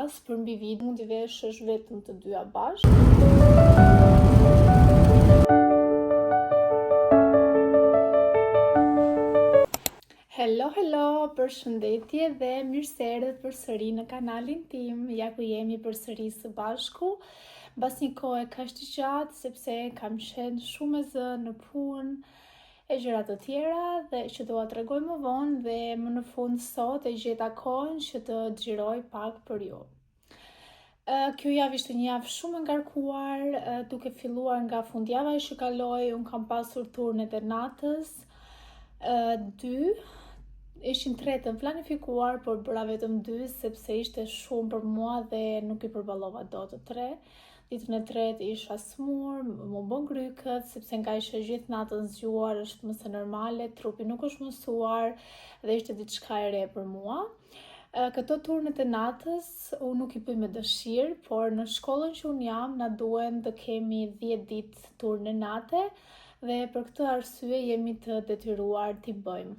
pas përmbi video, mund t'i veshësh vetëm të dyja bashkë. Hello, hello, përshëndetje dhe mirë se erdhët përsëri në kanalin tim. Ja ku jemi përsëri së bashku. Mbas një kohe kaq të gjatë sepse kam qenë shumë e zënë në punë, e gjëra të tjera dhe që do ua tregoj më vonë dhe më në fund sot e gjeta kohën që të xhiroj pak për ju. Kjo javë ishte një javë shumë e ngarkuar, duke filluar nga fundjava që kaloi, unë kam pasur turnet e natës, dy, ishin tre të planifikuar, por bëra vetëm dy, sepse ishte shumë për mua dhe nuk i përballova dot të tre. Ditën e tretë isha smur, m'u bën grykët, sepse nga isha gjithë natën zgjuar, është më se normale, trupi nuk është mësuar dhe ishte diçka e re për mua. Këto turnet e natës unë nuk i bëj me dëshirë, por në shkollën që unë jam na duhen të kemi 10 ditë turne nate dhe për këtë arsye jemi të detyruar t'i bëjmë.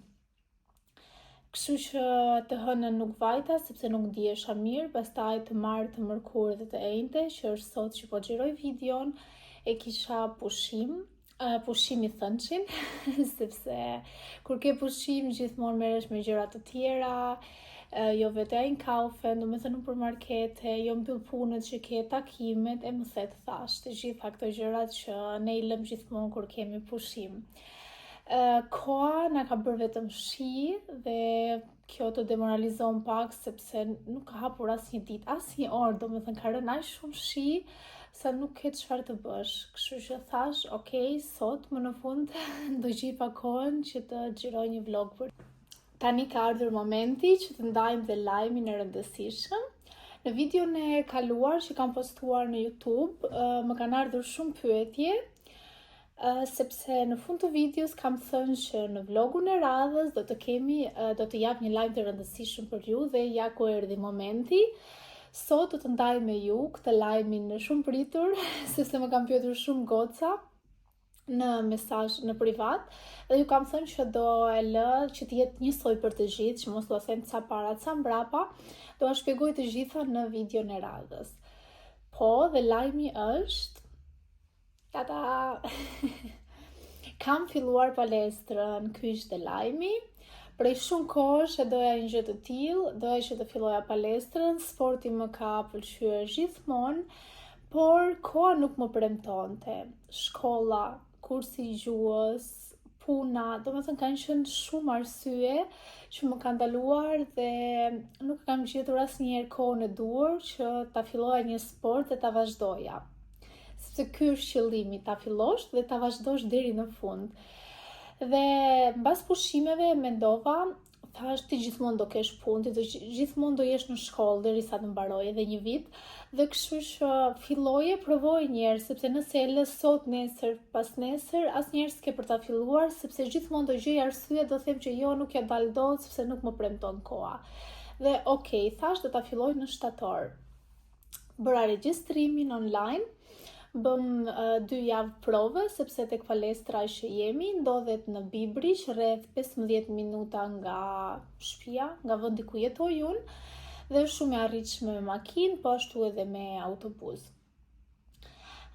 Kështu që të hënën nuk vajta sepse nuk ndihesha mirë, pastaj të martë, të mërkurë dhe të enjte, që është sot që po xhiroj videon, e kisha pushim, pushim i thënçin, sepse kur ke pushim gjithmonë merresh me gjëra të tjera, jo vete einkaufen, domethënë nëpër markete, jo mbyll punët që ke takimet, e më the të thashë, të gjitha këto gjërat që ne i lëmë gjithmonë kur kemi pushim. Koha na ka bërë vetëm shi dhe kjo të demoralizon pak sepse nuk ka hapur asnjë ditë, asnjë orë, domethënë ka rënë aq shumë shi sa nuk ke çfarë të bësh. Kështu që thash, ok, sot më në fund do gjej pak kohën që të xhiroj një vlog për Tani ka ardhur momenti që të ndajmë dhe lajmin e rëndësishëm. Në videon e kaluar që kam postuar në YouTube, më kanë ardhur shumë pyetje, sepse në fund të videos kam thënë që në vlogun e radhës do të kemi do të jap një lajm të rëndësishëm për ju dhe ja ku erdhi momenti. Sot do të ndaj me ju këtë lajmin e shumë pritur, sepse më kanë pyetur shumë goca në mesazh në privat dhe ju kam thënë që do e lë që të jetë njësoj për të gjithë, që mos t'ua them ca para, ca mbrapa, do ua shpjegoj të gjitha në videon e radhës. Po, dhe lajmi është Tata! Kam filluar palestrën, ky ishte lajmi. Prej shumë kohësh e doja një gjë të tillë, doja që të filloja palestrën, sporti më ka pëlqyer gjithmonë, por koha nuk më premtonte. Shkolla, kursi i gjuhës, puna, domethënë kanë qenë shumë arsye që më kanë ndaluar dhe nuk kam gjetur asnjëherë kohën e duhur që ta filloja një sport dhe ta vazhdoja. Sepse ky është qëllimi, ta fillosh dhe ta vazhdosh deri në fund. Dhe mbas pushimeve mendova, thash ti gjithmonë do kesh punë, ti do gjithmonë do jesh në shkollë derisa të mbarojë edhe një vit dhe kështu që filloje, provoje një herë, sepse nëse e lë sot, nesër, pasnesër, asnjëherë s'ke për ta filluar, sepse gjithmonë do gjej arsye, do them që jo, nuk ia dal dot, sepse nuk më premton koha. Dhe okay, thash do ta filloj në shtator. Bëra regjistrimin online, bëm uh, dy javë prove, sepse tek palestra që jemi ndodhet në Bibrich, rreth 15 minuta nga shtëpia, nga vendi ku jetoj unë, dhe është shumë e arritshme me makinë, po ashtu edhe me autobus.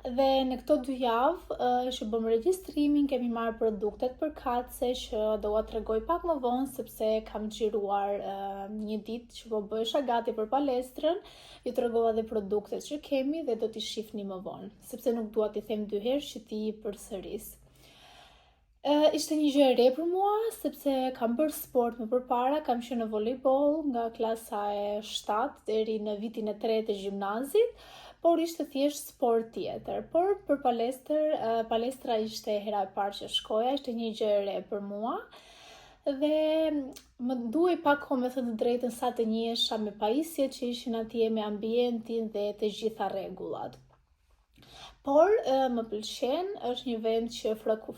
Dhe në këto dy javë uh, që bëmë regjistrimin, kemi marrë produktet përkatëse që do ua tregoj pak më vonë sepse kam xhiruar uh, një ditë që po bëhesha gati për palestrën, ju tregova dhe produktet që kemi dhe do t'i shihni më vonë, sepse nuk dua t'i them dy herë që t'i përsëris. Uh, ishte një gjë e re për mua, sepse kam bërë sport më përpara, kam qenë në volejboll nga klasa e 7 deri në vitin e tretë të gjimnazit, por ishte thjesht sport tjetër. Por për palestër, uh, palestra ishte hera e parë që shkoja, ishte një gjë e re për mua. Dhe më duhej pak kohë me thënë të drejtën sa të njihesha me pajisjet që ishin atje, me ambientin dhe të gjitha rregullat. Por më pëlqen, është një vend që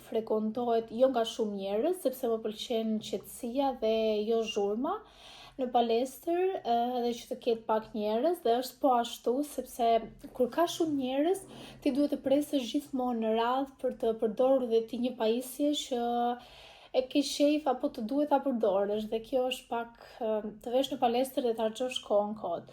frekuentohet jo nga shumë njerëz, sepse më pëlqen qetësia dhe jo zhurma në palestër dhe që të ketë pak njerëz dhe është po ashtu sepse kur ka shumë njerëz ti duhet të presësh gjithmonë në radhë për të përdorur dhe ti një pajisje që e ke qejf apo të duhet ta përdorësh dhe kjo është pak të vesh në palestër dhe të harxhosh kohën kot.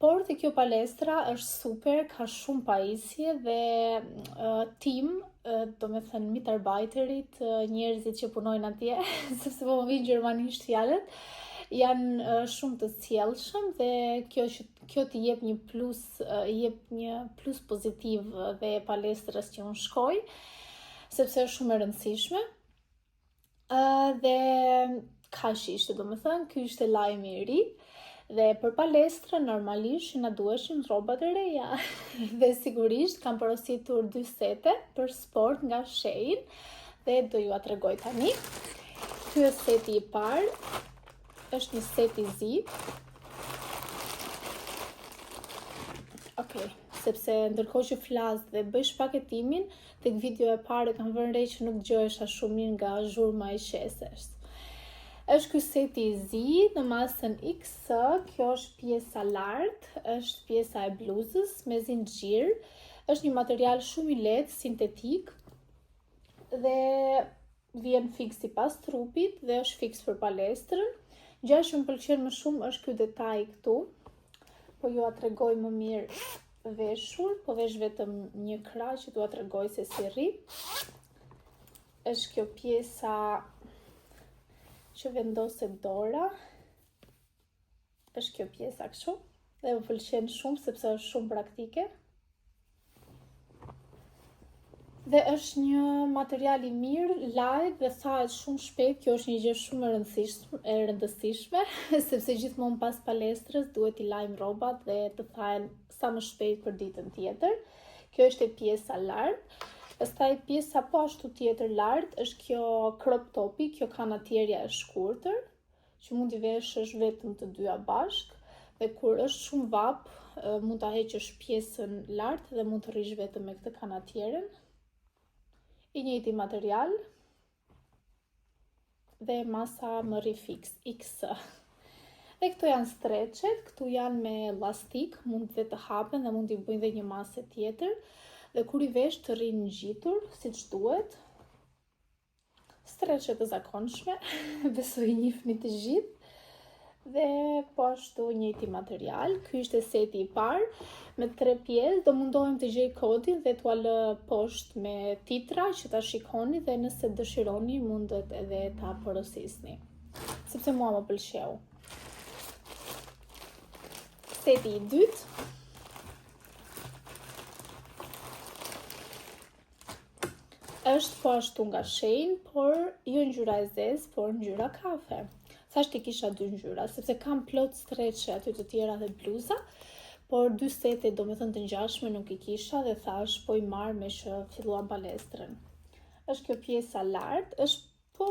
Por te kjo palestra është super, ka shumë pajisje dhe uh, team, uh, domethënë Mitarbeiterit, uh, njerëzit që punojnë atje, sepse po më vijnë gjermanisht fjalët, janë uh, shumë të sjellshëm dhe kjo që kjo t'i jep një plus, uh, jep një plus pozitiv dhe palestrës që unë shkoj, sepse është shumë e rëndësishme. Uh, dhe kaq ishte, domethënë, ky ishte lajmi i ri. Dhe për palestrën normalisht që na duheshin rrobat e reja. dhe sigurisht kam porositur dy sete për sport nga Shein dhe do jua tregoj tani. Ky është seti i parë. Është një set i zi. Okej, okay, sepse ndërkohë që flas dhe bëj shpaketimin, Tek video e parë kam vënë re që nuk dëgjohesha shumë mirë nga zhurma e qeses. Është ky seti i zi në masën XS, kjo është pjesa lart, është pjesa e bluzës me zinxhir. Është një material shumë i lehtë, sintetik dhe vjen fiks sipas trupit dhe është fiks për palestrën. Gjëja që më pëlqen më shumë është ky detaj këtu. Po jua tregoj më mirë veshur, po vesh vetëm një krah që t'ua tregoj se si rri. Është kjo pjesa që vendoset dora. Është kjo pjesa kështu dhe më pëlqen shumë sepse është shumë praktike. Dhe është një material i mirë, lahet dhe thahet shumë shpejt, kjo është një gjë shumë e rëndësishme, e rëndësishme, sepse gjithmonë pas palestrës duhet t'i lajmë rrobat dhe të thahen sa më shpejt për ditën tjetër. Kjo është e pjesa lart. Pastaj pjesa po ashtu tjetër lart është kjo crop topi, kjo kanatierja e shkurtër, që mund t'i veshësh vetëm të dyja bashkë dhe kur është shumë vapë, mund ta heqësh pjesën lart dhe mund të rrish vetëm me këtë kanatieren. I njëjti material dhe masa më rri fiks XS. Dhe këto janë streçet, këtu janë me elastik, mund dhe të hapen dhe mund t'i bëjnë dhe një masë tjetër. Dhe kur i vesh të rrinë ngjitur, siç duhet, Streçe të zakonshme, besoj i njihni të gjithë. Dhe po ashtu njëjti material, ky ishte seti i parë me tre pjesë, do mundohem të gjej kodin dhe t'ua lë poshtë me titra që ta shikoni dhe nëse dëshironi mundet edhe ta porosisni. Sepse mua më pëlqeu. Seti i dytë Është po ashtu nga Shein, por jo ngjyra e zezë, por ngjyra kafe. Thashë t'i kisha dy ngjyra, sepse kam plot streçe aty të tjera dhe bluza, por dy sete domethënë të ngjashme nuk i kisha dhe thashë po i marr meqë filluam palestrën. Është kjo pjesa lart, është po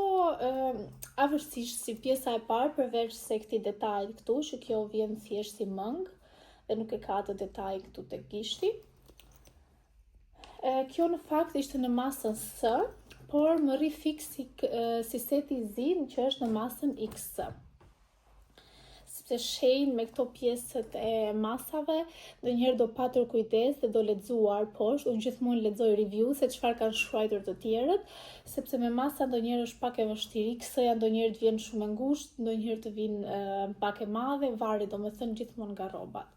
afërsisht si pjesa e parë përveç se këtij detajit këtu, që kjo vjen thjesht si mëngë dhe nuk e ka atë detaj këtu te gishti. Kjo në fakt ishte në masën S, por më rri fiks si, si seti i zi që është në masën XS. Sepse Shein me këto pjesët e masave, ndonjëherë do patur kujdes dhe do lexuar poshtë, unë gjithmonë lexoj review se çfarë kanë shkruajtur të tjerët, sepse me masa ndonjëherë është pak e vështirë, XS-ja ndonjëherë të vjen shumë e ngushtë, ndonjëherë të vjen pak e madhe, varet domethënë gjithmonë nga rrobat.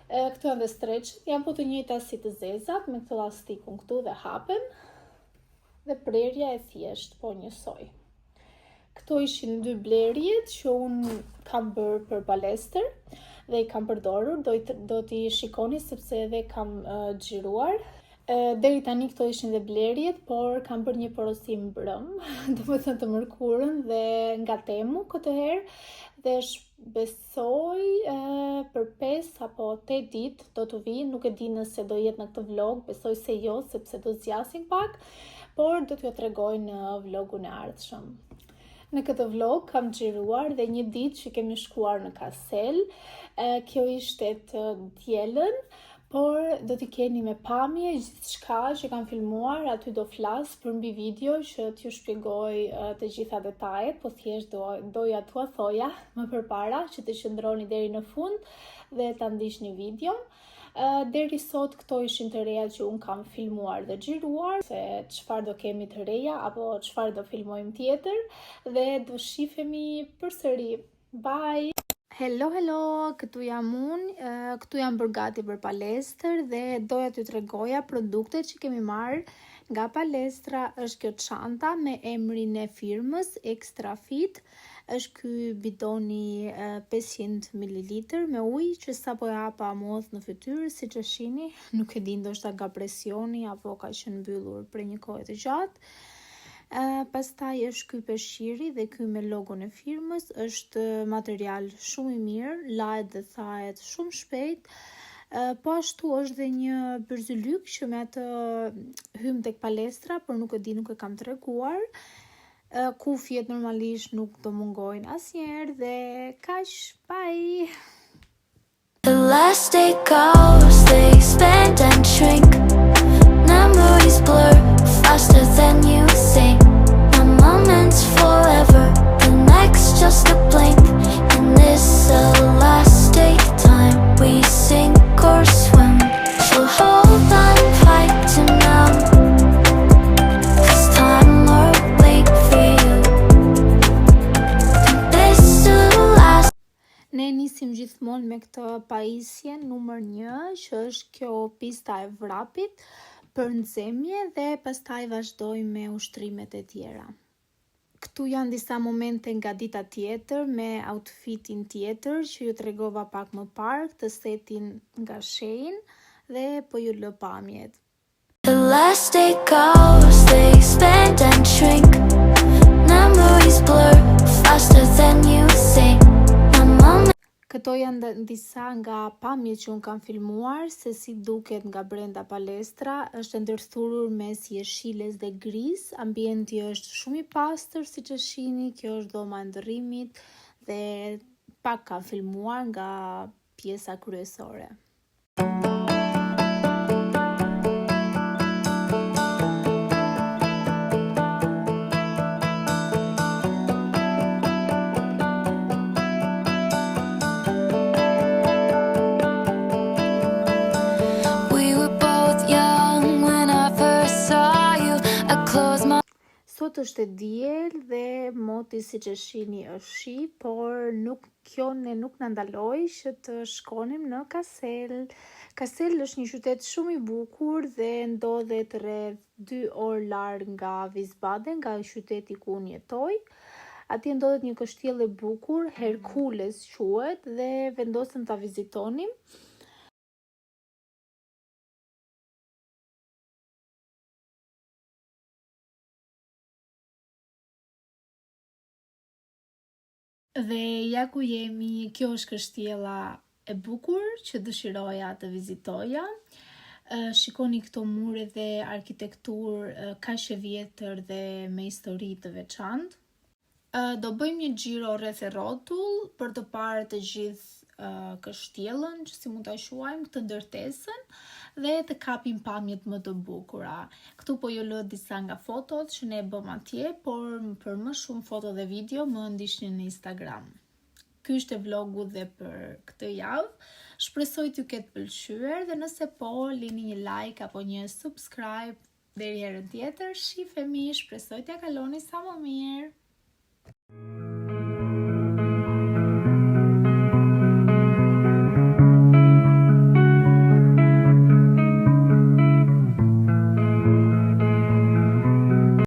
Këto janë dhe streçet, janë po të njëjta si të zezat, me këtë lastikun këtu dhe hapen, dhe prerja e thjeshtë, po njësoj. Këto ishin dy blerjet që unë kam bërë për palestër dhe i kam përdorur, do, do t'i shikoni sepse edhe kam uh, xhiruar. Deri tani këto ishin dhe blerjet, por kam bërë një porosi mbrëm, domethënë të mërkurën dhe nga Temu këtë herë dhe besoj për 5 apo 8 ditë do të vijë, nuk e di nëse do jetë në këtë vlog, besoj se jo, sepse do zgjasin pak, por do t'ju tregoj në vlogun e ardhshëm. Në këtë vlog kam xhiruar dhe një ditë që kemi shkuar në Kassel, kjo ishte të dielën, por do t'i keni me pamje gjithçka që kam filmuar, aty do flas përmbi video që t'ju shpjegoj të gjitha detajet, po thjesht do, doja t'ua thoja më përpara që të qëndroni deri në fund dhe ta ndiqni videon. Deri sot këto ishin të reja që unë kam filmuar dhe xhiruar, se çfarë do kemi të reja apo çfarë do filmojmë tjetër dhe do shifemi përsëri. Bye! Hello, hello, këtu jam unë, këtu jam bërë gati për palestër dhe doja t'ju tregoja produktet që kemi marrë nga palestra. Është kjo çanta me emrin e firmës Extra Fit, është ky bidoni 500 ml me ujë që sapo e hapa m'u hodh në fytyrë, siç e shihni, nuk e di ndoshta nga presioni apo ka qenë mbyllur prej një kohe të gjatë. Pastaj është ky peshqiri dhe ky me logon e firmës, është material shumë i mirë, lahet dhe thahet shumë shpejt. Po ashtu është dhe një byzylyk që me atë hym tek palestra, por nuk e di, nuk e kam treguar. Kufjet normalisht nuk do mungojnë asnjëherë dhe kaq, bye! Elastic hours they expand and shrink. Memories blur faster than you think. One moment's forever, the next just a blink. In this elastic time, we sink or swim. So hold on tight to now. 'Cause time will wait for you. This elastic. Ne nisim gjithmonë me këtë pajisje numër 1, që është kjo pista e vrapit për nxehje dhe pastaj vazhdojmë me ushtrimet e tjera. Këtu janë disa momente nga dita tjetër me outfitin tjetër që ju tregova pak më parë, këtë setin nga Shein dhe po ju lë pamjet. Elastic hours they expand and shrink. Memories blur faster than you think. One moment. Këto janë disa nga pamjet që unë kam filmuar se si duket nga brenda palestra, është e ndërthurur mes jeshiles dhe gris, ambienti është shumë i pastër siç e shihni, kjo është dhoma e ndërrimit dhe pak kam filmuar nga pjesa kryesore. We were both young when I first saw you. I closed my Sot është e diel dhe moti siç e shihni është shi, por nuk kjo ne nuk na ndaloi që të shkonim në Kassel. Kassel është një qytet shumë i bukur dhe ndodhet rreth 2 orë larg nga Wiesbaden, nga qyteti ku unë jetoj. Atje ndodhet një kështjellë e bukur, Herkules quhet, dhe vendosëm ta vizitonim. Dhe ja ku jemi, kjo është kështjella e bukur që dëshiroja të vizitoja. Shikoni këto mure dhe arkitekturë kaq e vjetër dhe me histori të veçantë. Do bëjmë një xhiro rreth e rrotull për të parë të gjithë kështjellën, që si mund ta quajmë, këtë ndërtesën dhe të kapim pamjet më të bukura. Këtu po ju lë disa nga fotot që ne bëm atje, por për më shumë foto dhe video më ndiqni në Instagram. Ky ishte vlogu dhe për këtë javë. Shpresoj t'ju ketë pëlqyer dhe nëse po, lini një like apo një subscribe. Deri herën tjetër, shifemi, shpresoj t'ja kaloni sa më mirë.